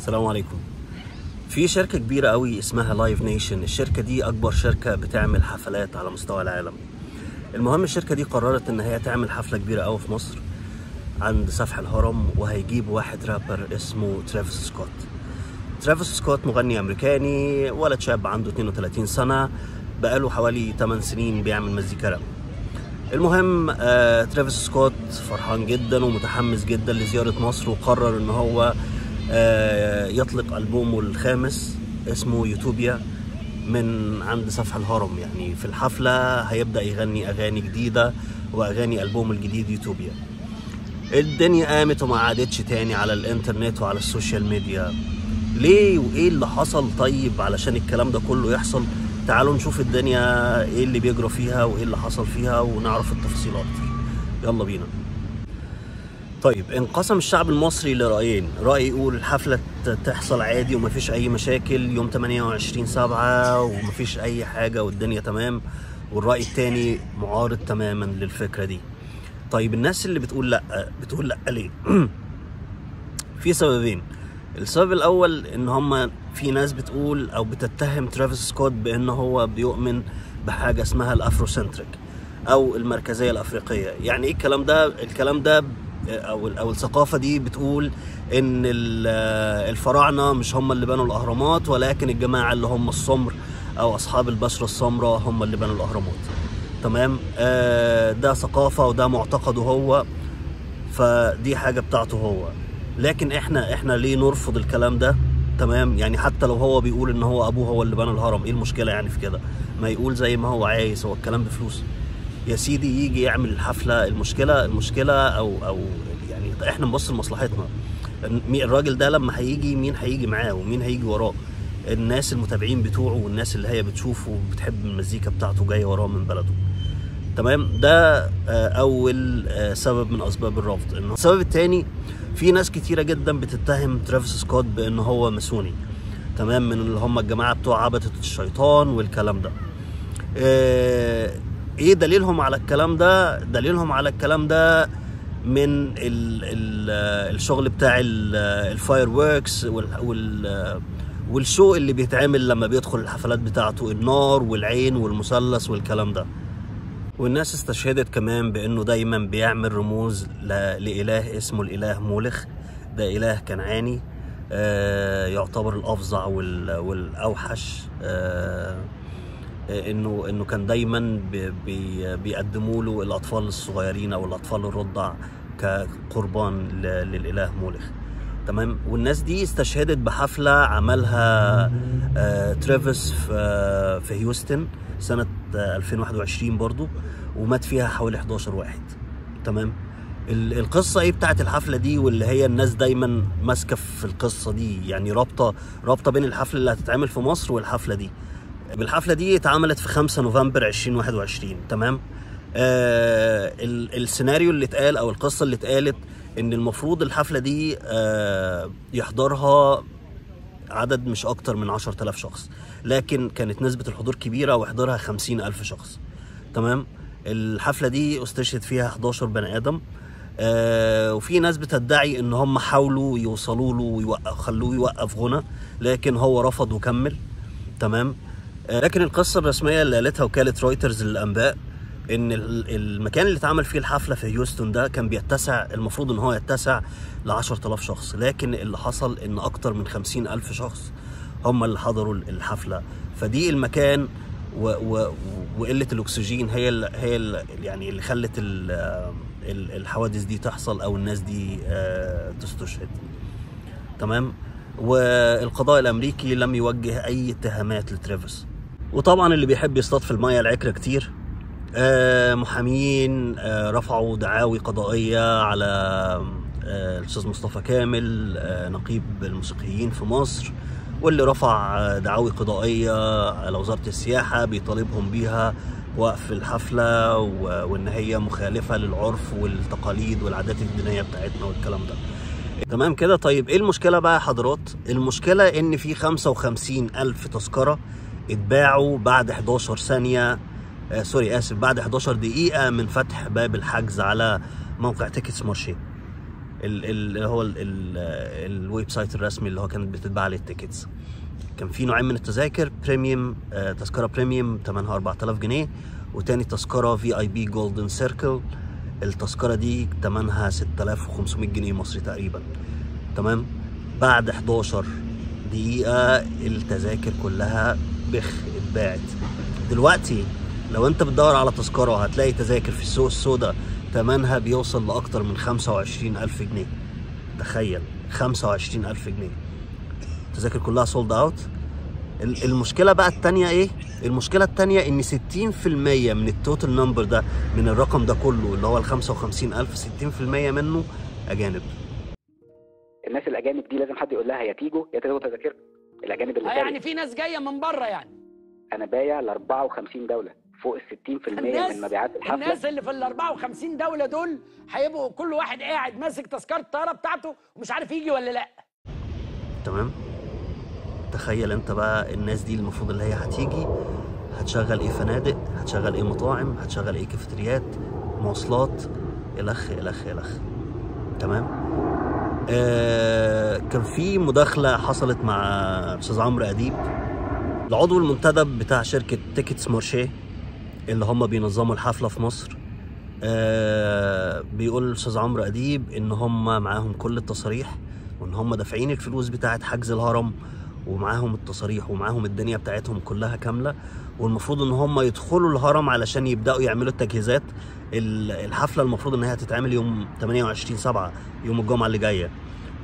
السلام عليكم. في شركة كبيرة قوي اسمها Live Nation. الشركة دي أكبر شركة بتعمل حفلات على مستوى العالم. المهم الشركة دي قررت إن هي تعمل حفلة كبيرة قوي في مصر عند سفح الهرم، وهيجيب واحد رابر اسمه ترافيس سكوت. ترافيس سكوت مغني أمريكاني، ولد شاب عنده 32 سنة، بقاله حوالي 8 سنين بيعمل مزيكا راب. المهم ترافيس سكوت فرحان جدا ومتحمس جدا لزيارة مصر، وقرر ان هو يطلق ألبومه الخامس اسمه يوتوبيا من عند سفح الهرم. يعني في الحفلة هيبدأ يغني أغاني جديدة وأغاني ألبومه الجديد يوتوبيا. الدنيا قامت وما عادتش تاني على الانترنت وعلى ال social media. ليه وإيه اللي حصل طيب علشان الكلام ده كله يحصل؟ تعالوا نشوف الدنيا ايه اللي بيجرى فيها وايه اللي حصل فيها ونعرف التفاصيل اكتر. يلا بينا. طيب، انقسم الشعب المصري لرأيين. رأي يقول الحفلة تحصل عادي ومفيش اي مشاكل يوم 28/7 ومفيش اي حاجة والدنيا تمام، والرأي التاني معارض تماما للفكرة دي. طيب الناس اللي بتقول لأ، بتقول لأ ليه؟ في سببين. السبب الاول ان هم في ناس بتقول او بتتهم ترافيس سكوت بان هو بيؤمن بحاجة اسمها ال Afrocentric او المركزية الافريقية. يعني ايه الكلام ده؟ الكلام ده او الثقافة دي بتقول ان الفراعنة مش هم اللي بنوا الاهرامات، ولكن الجماعة اللي هم السمر او اصحاب البشرة السمراء هم اللي بنوا الاهرامات. تمام؟ ده ثقافة وده معتقده هو، فدي حاجة بتاعته هو. لكن احنا ليه نرفض الكلام ده؟ تمام؟ يعني حتى لو هو بيقول ان هو ابوه هو اللي بنى الهرم، ايه المشكلة يعني في كده؟ ما يقول زي ما هو عايز، هو الكلام بفلوس يا سيدي، يجي يعمل الحفلة. المشكلة او يعني احنا نبص لمصلحتنا. الراجل ده لما هيجي مين هيجي معاه ومين هيجي وراه؟ الناس المتابعين بتوعه والناس اللي هي بتشوفه وبتحب المزيكا بتاعته جاية وراه من بلده. تمام؟ ده اول سبب من اسباب الرفض. السبب الثاني، في ناس كتيرة جدا بتتهم ترافيس سكوت بان هو ماسوني. تمام؟ من اللي هم الجماعة بتوع عبدة الشيطان والكلام ده. ايه دليلهم على الكلام ده؟ دليلهم على الكلام ده من ال ال الشغل بتاع ال fireworks وال show اللي بيتعمل لما بيدخل الحفلات بتاعته، النار والعين والمثلث والكلام ده. والناس استشهدت كمان بانه دايما بيعمل رموز لإله اسمه الإله مولخ. ده إله كنعاني، يعتبر الأفظع والأوحش. انه كان دايما بيقدموا له الأطفال الصغيرين او الأطفال الرضع كقربان للإله مولخ. تمام؟ والناس دي استشهدت بحفلة عملها ترافيس في هيوستن سنة 2021 برضو، ومات فيها حوالي 11 واحد. تمام؟ القصة ايه بتاعت الحفلة دي واللي هي الناس دايما ماسكة في القصة دي، يعني رابطة بين الحفلة اللي هتتعمل في مصر والحفلة دي. الحفلة دي اتعملت في 5 نوفمبر 2021. تمام؟ السيناريو اللي اتقال او القصة اللي اتقالت ان المفروض الحفلة دي يحضرها عدد مش اكتر من 10,000 شخص، لكن كانت نسبة الحضور كبيرة وحضرها 50,000 شخص. تمام؟ الحفلة دي استشهد فيها 11 بني آدم. وفي ناس بتدعي ان هم حاولوا يوصلوا له ويخلوه يوقف غنى، لكن هو رفض وكمل. تمام؟ لكن القصة الرسمية اللي قالتها وكالة رويترز للأنباء ان المكان اللي اتعمل فيه الحفلة في هيوستن ده كان بيتسع، المفروض ان هو يتسع ل 10,000 شخص، لكن اللي حصل ان اكتر من 50,000 شخص هم اللي حضروا الحفلة. فدي المكان وقلة الاكسجين هي اللي يعني اللي خلت الحوادث دي تحصل او الناس دي تستشهد. تمام؟ والقضاء الامريكي لم يوجه اي اتهامات لترافيس. وطبعا اللي بيحب يصطاد في المية العكرة كتير. محامين رفعوا دعاوي قضائية على الأستاذ مصطفى كامل، نقيب الموسيقيين في مصر، واللي رفع دعاوي قضائية على وزارة السياحة بيطالبهم بيها وقف الحفلة وإن هي مخالفة للعرف والتقاليد والعادات الدينية بتاعتنا والكلام ده. تمام كده؟ طيب إيه المشكلة بقى يا حضرات؟ المشكلة إن في 55,000 تذكرة اتباعوا بعد 11 ثانية، sorry اسف، بعد 11 دقيقة من فتح باب الحجز على موقع Tickets Marche. اللي هو ال website الرسمي اللي هو كانت بتتباع عليه ال tickets. كان في نوعين من التذاكر، premium، تذكره premium ثمنها 4000 جنيه، وتاني تذكره VIP golden circle، التذكرة دي ثمنها 6500 جنيه مصري تقريبا. تمام. بعد 11 دقيقة التذاكر كلها بخ اتباعت. دلوقتي لو انت بتدور على تذكره هتلاقي تذاكر في السوق السوداء ثمنها بيوصل لاكتر من 25000 جنيه. تخيل 25000 جنيه، التذاكر كلها sold out. المشكلة بقى الثانية ايه؟ المشكلة الثانية ان 60% من ال total number ده، من الرقم ده كله اللي هو ال 55000، 60% منه اجانب. الناس الاجانب دي لازم حد يقول لها يا تيجوا يا تاخدوا تذاكر. الاجانب اللي يعني في ناس جاية من بره، يعني انا بايع ل 54 دولة، فوق ال 60% من مبيعات الحفلة. الناس اللي في ال 54 دولة دول هيبقوا كل واحد قاعد ماسك تذكره الطيارة بتاعته ومش عارف يجي ولا لا. تمام. تخيل انت بقى الناس دي المفروض اللي هي هتيجي هتشغل ايه فنادق، هتشغل ايه مطاعم، هتشغل ايه كافيتريات، مواصلات، الخ الخ الخ. تمام. كان في مداخله حصلت مع استاذ عمرو اديب، العضو المنتدب بتاع شركة Tickets Marche اللي هم بينظموا الحفلة في مصر. بيقول الاستاذ عمرو اديب ان هم معاهم كل التصاريح، وان هم دافعين الفلوس بتاعه حجز الهرم، ومعاهم التصاريح ومعاهم الدنيا بتاعتهم كلها كاملة، والمفروض ان هم يدخلوا الهرم علشان يبداوا يعملوا التجهيزات. الحفلة المفروض ان هي هتتعمل يوم 28/7، يوم الجمعة اللي جاية،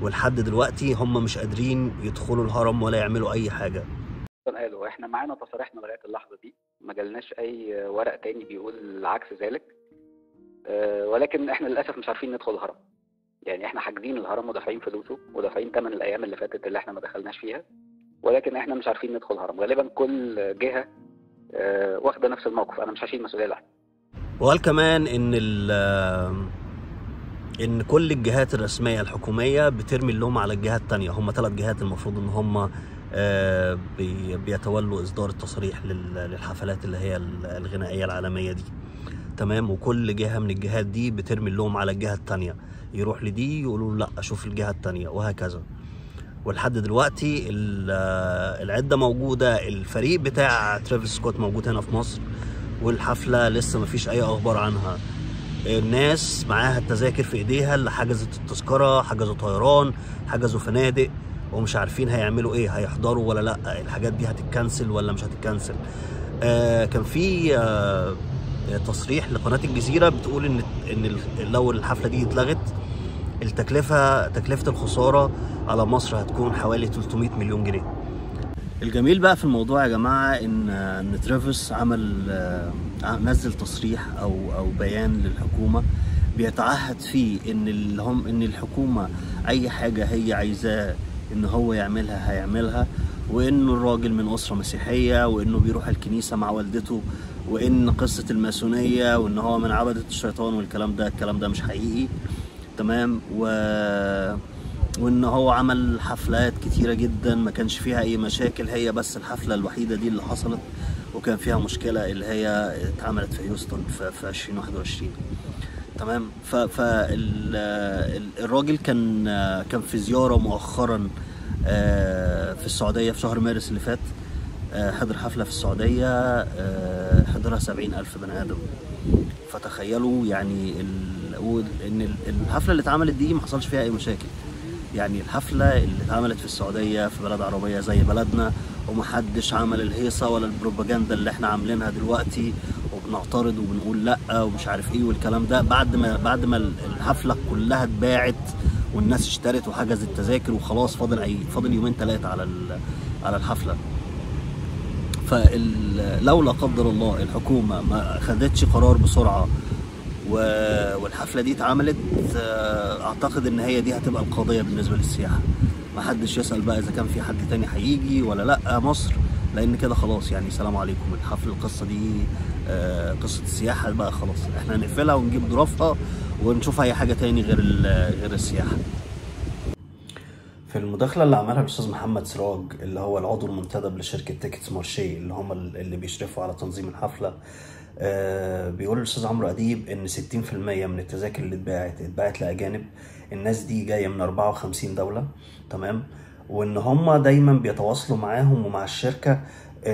ولحد دلوقتي هم مش قادرين يدخلوا الهرم ولا يعملوا اي حاجة. قالوا احنا معانا تصاريحنا لغاية اللحظة دي، ما جالناش اي ورق تاني بيقول عكس ذلك، ولكن احنا للاسف مش عارفين ندخل الهرم. يعني احنا حاجزين الهرم ودافعين فلوسه ودافعين ثمن الايام اللي فاتت اللي احنا ما دخلناش فيها، ولكن احنا مش عارفين ندخل الهرم. غالبا كل جهة واخده نفس الموقف، انا مش هشيل مسؤولية لوحدي. وقال كمان ان كل الجهات الرسمية الحكومية بترمي اللوم على الجهات الثانية. هم 3 جهات المفروض ان هم بيتولوا اصدار التصاريح للحفلات اللي هي الغنائية العالمية دي. تمام. وكل جهة من الجهات دي بترمي اللوم على الجهة الثانية، يروح لدي يقولوا لا اشوف الجهة الثانية، وهكذا. ولحد دلوقتي العدة موجودة، الفريق بتاع ترافيس سكوت موجود هنا في مصر، والحفله لسه مفيش اي اخبار عنها. الناس معاها التذاكر في ايديها، اللي حجزت التذكرة حجزوا طيران، حجزوا فنادق، ومش عارفين هيعملوا ايه، هيحضروا ولا لا، الحاجات دي هتتكنسل ولا مش هتتكنسل. كان في تصريح لقناه الجزيرة بتقول ان لو الحفلة دي اتلغت التكلفة، تكلفة الخسارة على مصر هتكون حوالي 300 مليون جنيه. الجميل بقى في الموضوع يا جماعة ان ترافيس عمل نزل تصريح او بيان للحكومة بيتعهد فيه ان الحكومة اي حاجة هي عايزاه ان هو يعملها هيعملها، وانه الراجل من اسره مسيحية، وانه بيروح الكنيسة مع والدته، وان قصة الماسونيه وان هو من عبده الشيطان والكلام ده، الكلام ده مش حقيقي. تمام. وان هو عمل حفلات كتيرة جدا ما كانش فيها اي مشاكل، هي بس الحفلة الوحيدة دي اللي حصلت وكان فيها مشكلة اللي هي اتعملت في هيوستن في 2021. تمام. فالراجل كان في زيارة مؤخرا في السعودية في شهر مارس اللي فات، حضر حفلة في السعودية حضرها 70,000 بني ادم. فتخيلوا يعني ان الحفلة اللي اتعملت دي ما حصلش فيها اي مشاكل. يعني الحفلة اللي اتعملت في السعودية في بلد عربية زي بلدنا، ومحدش عمل الهيصه ولا البروباجندا اللي احنا عاملينها دلوقتي وبنعترض وبنقول لا ومش عارف ايه والكلام ده، بعد ما الحفلة كلها اتباعت والناس اشترت وحجزت التذاكر وخلاص، فاضل يومين ثلاثة على الحفلة. فلو لا قدر الله الحكومة ما خدتش قرار بسرعة والحفله دي اتعملت، اعتقد ان هي دي هتبقى القضية بالنسبة للسياحة. ما حدش يسال بقى اذا كان في حد تاني هيجي ولا لا مصر، لان كده خلاص يعني سلام عليكم. الحفل القصة دي قصة السياحة بقى خلاص، احنا هنقفلها ونجيب ظروفها ونشوف اي حاجة تاني غير السياحة. في المداخلة اللي عملها الاستاذ محمد سراج اللي هو العضو المنتدب لشركة Tickets Marche اللي هم اللي بيشرفوا على تنظيم الحفلة، بيقول الاستاذ عمرو اديب ان 60% من التذاكر اللي اتباعت لاجانب. الناس دي جاية من 54 دولة، تمام، وان هم دايما بيتواصلوا معاهم ومع الشركة.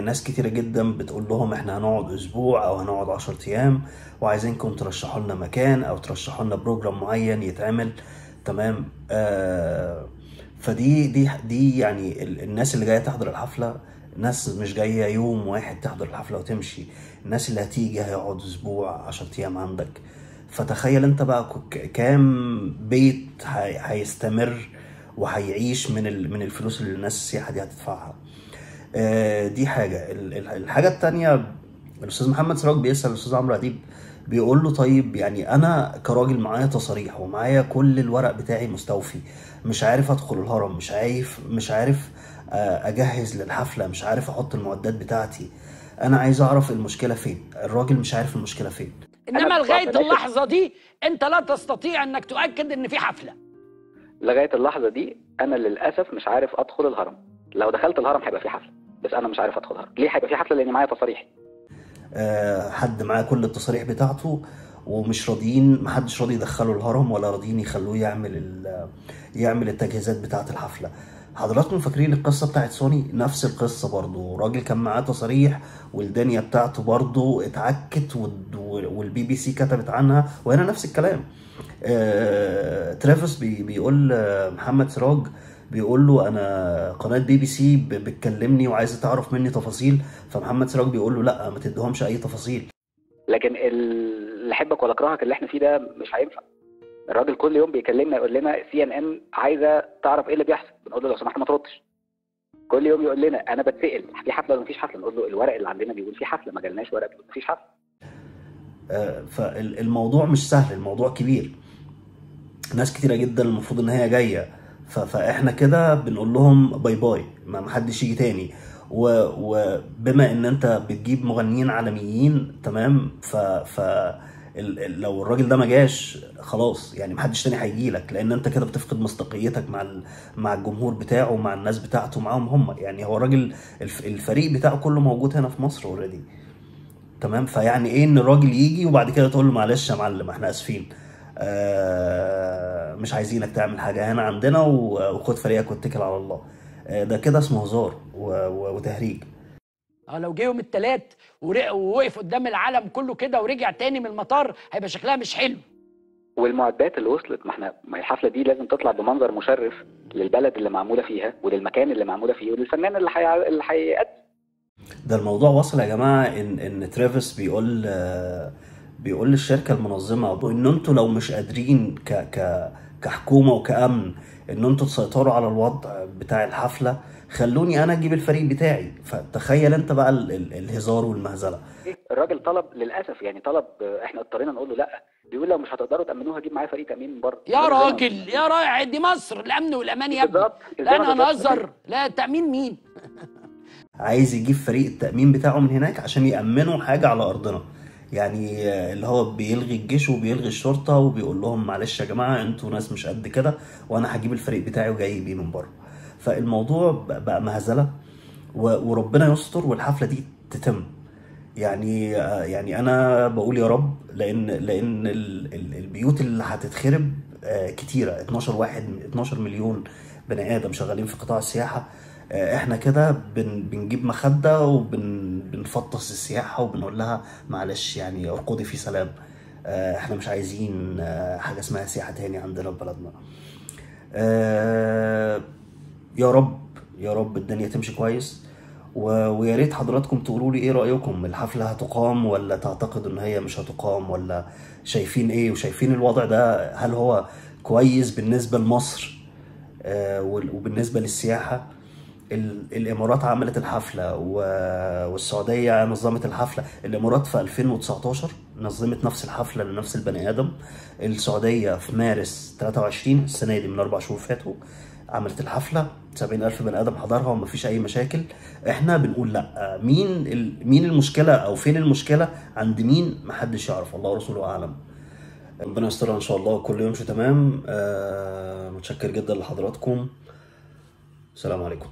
ناس كتيرة جدا بتقول لهم احنا هنقعد اسبوع او هنقعد 10 ايام وعايزينكم ترشحوا لنا مكان او ترشحوا لنا program معين يتعمل، تمام. فدي دي دي يعني الناس اللي جاية تحضر الحفلة، ناس مش جاية يوم واحد تحضر الحفلة وتمشي، الناس اللي هتيجي هيقعد اسبوع 10 ايام عندك. فتخيل انت بقى كام بيت هيستمر وهيعيش من الفلوس اللي الناس السياحة دي هتدفعها. دي حاجة. الحاجة التانية، الأستاذ محمد سراج بيسأل الأستاذ عمرو أديب بيقول له طيب يعني أنا كراجل معايا تصاريح ومعايا كل الورق بتاعي مستوفي، مش عارف أدخل الهرم، مش عارف أجهز للحفلة، مش عارف أحط المعدات بتاعتي، أنا عايز أعرف المشكلة فين. الراجل مش عارف المشكلة فين. إنما لغاية اللحظة دي أنت لا تستطيع أنك تؤكد إن في حفلة. لغاية اللحظة دي أنا للأسف مش عارف أدخل الهرم. لو دخلت الهرم هيبقى في حفلة، بس انا مش عارف ادخل الهرم. ليه هيبقى في حفلة؟ لان معايا تصاريح. حد معاه كل التصاريح بتاعته ومش راضيين، محدش راضي يدخله الهرم ولا راضيين يخلوه يعمل التجهيزات بتاعه الحفلة. حضراتكم فاكرين القصة بتاعت سوني؟ نفس القصة برضو، راجل كان معاه تصاريح والدنيا بتاعته برضو اتعكت والبي بي سي كتبت عنها، وهنا نفس الكلام. ترافيس بيقول محمد سراج، بيقول له انا قناة بي بي سي بتكلمني وعايزه تعرف مني تفاصيل، فمحمد سراج بيقول له لا ما تديهمش اي تفاصيل. لكن اللي احبك ولا اكرهك اللي احنا فيه ده مش هينفع. الراجل كل يوم بيكلمنا يقول لنا CNN عايزه تعرف ايه اللي بيحصل، بنقول له لو سمحت ما تردش. كل يوم يقول لنا انا بتسال في حفلة ولا مفيش حفلة، نقول له الورق اللي عندنا بيقول في حفلة، ما جالناش ورق بيقول مفيش حفلة. فالموضوع مش سهل، الموضوع كبير، ناس كتيرة جدا المفروض ان هي جاية، فاحنا كده بنقول لهم bye bye، ما حدش يجي تاني. وبما ان انت بتجيب مغنيين عالميين، تمام، ف لو الراجل ده ما جاش خلاص يعني ما حدش تاني هيجي لك، لان انت كده بتفقد مصداقيتك مع الجمهور بتاعه ومع الناس بتاعته معاهم هم. يعني هو الراجل الفريق بتاعه كله موجود هنا في مصر already، تمام. فيعني ايه ان الراجل يجي وبعد كده تقول له معلش يا معلم احنا اسفين، مش عايزينك تعمل حاجة هنا عندنا، وخد فريقك واتكل على الله. ده كده اسمه هزار وتهريج. لو جه يوم الثلاث ووقف قدام العالم كله كده ورجع تاني من المطار هيبقى شكلها مش حلو. والمعدات اللي وصلت، ما الحفلة دي لازم تطلع بمنظر مشرف للبلد اللي معمولة فيها وللمكان اللي معمولة فيه وللفنان اللي هيقدم. ده الموضوع وصل يا جماعة ان ترافيس بيقول للشركة المنظمة ان انتوا لو مش قادرين ك ك كحكومة وكأمن ان انتوا تسيطروا على الوضع بتاع الحفلة، خلوني انا اجيب الفريق بتاعي. فتخيل انت بقى الهزار والمهزله. الراجل طلب للاسف، يعني طلب، احنا اضطرينا نقول له لا. بيقول لو مش هتقدروا تامنوها اجيب معايا فريق تامين من بره. يا راجل يا رائع، دي مصر الامن والامان يا ابني. لا انا هنهزر، لا تامين مين؟ عايز يجيب فريق التامين بتاعه من هناك عشان يامنوا حاجة على ارضنا. يعني اللي هو بيلغي الجيش وبيلغي الشرطة وبيقول لهم معلش يا جماعة انتوا ناس مش قد كده، وانا هجيب الفريق بتاعي وجاي بيه من بره. فالموضوع بقى مهزله، وربنا يستر والحفله دي تتم. يعني انا بقول يا رب، لان البيوت اللي هتتخرب كتيرة. 12 مليون بني ادم شغالين في قطاع السياحة. احنا كده بنجيب مخده وبنفطس السياحة وبنقول لها معلش يعني ارقدي في سلام، احنا مش عايزين حاجة اسمها سياحة تاني عندنا في بلدنا. يا رب يا رب الدنيا تمشي كويس، ويا ريت حضراتكم تقولوا لي ايه رايكم، الحفلة هتقام ولا تعتقدوا ان هي مش هتقام، ولا شايفين ايه، وشايفين الوضع ده هل هو كويس بالنسبة لمصر وبالنسبة للسياحة؟ الامارات عملت الحفلة والسعودية نظمت الحفلة. الامارات في 2019 نظمت نفس الحفلة لنفس البني ادم. السعودية في مارس 23 السنة دي، من 4 شهور فاتوا، عملت الحفلة، 70,000 بني ادم حضرها ومفيش اي مشاكل. احنا بنقول لا، مين المشكلة او فين المشكلة عند مين؟ محدش يعرف، الله ورسوله اعلم. ربنا يسترها ان شاء الله وكل يوم يمشي تمام. متشكر جدا لحضراتكم، السلام عليكم.